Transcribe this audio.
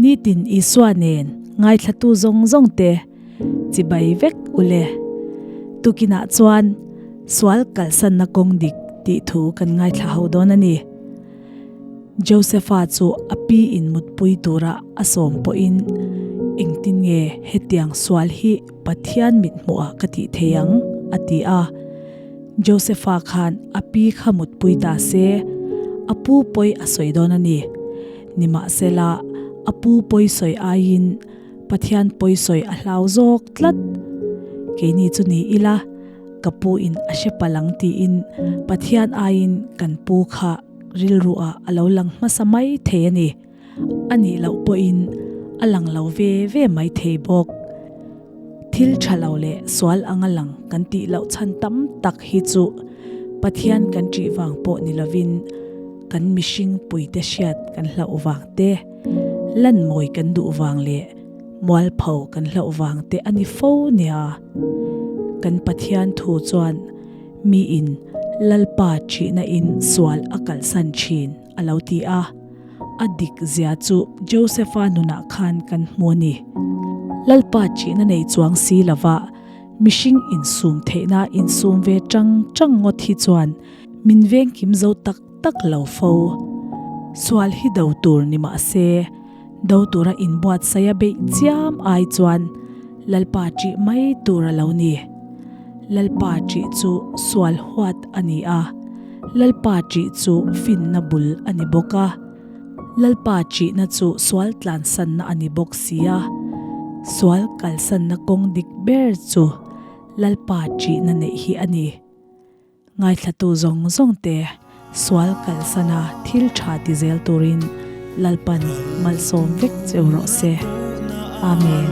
Nitin Isua nen ngaithlatu zawng zawng te chibai vek ule. Tukinah chuan sual kalsanna kawng dik tih thu kan ngaithla ho dawn a ni. Josepha chu a pi in mutpui tura a sawm pawhin engtin nge hetiang sual hi Pathian mithmuhah ka tih thei ang? a ti a. Josepha khan a pi kha mutpui ta se, a pu pawi a sawi dawn a ni. Nimahsela, a pu pawi sawi aiin Pathian pawi sawi a hlau zawk tlat. Keini chu ni ila, ka pu in a hre palh ang tiin Pathian aiin kan pu kha rilru ah a lo lang hmasa mai thei a ni. A nih loh pawhin a lang lo ve ve mai thei bawk. Thil tha lo leh sual anga lang kan tih loh chhan tam tak hi chu Pathian kan ṭih vang pawh ni lovin kan mihring puite hriat kan hlauh vang te, lanmawi kan duh vang leh mualpho kan hlauh vang te a ni fo nia. Kan Pathian thu chuan miin Lalpa ṭihna in sual a kalsan ṭhin a lo ti a. A dik zia chu Josepha nunah khan kan hmu a ni. Lalpa ṭihna nei chuang si lova mihring insum theihna insum ve ṭang ṭang ngawt hi chuan min vengkim zo tak tak lo fo. Sual hi do tur ni mah se, do tura inbuatsaih a beih chiam ai chuan Lalpa ṭih mai tur a lo ni. Lalpa ṭih chu sual huat a ni a, Lalpa ṭih chu finna bul a ni bawk a, Lalpa ṭihna chu sual tlansanna a ni bawk si a, sual kalsanna kawng dik ber chu Lalpa ṭihna neih hi a ni. Ngaithlatu zawng zawng te sual kalsana thil tha ti zel turin Lalpan malsawm vek cheu rawh se. Amen.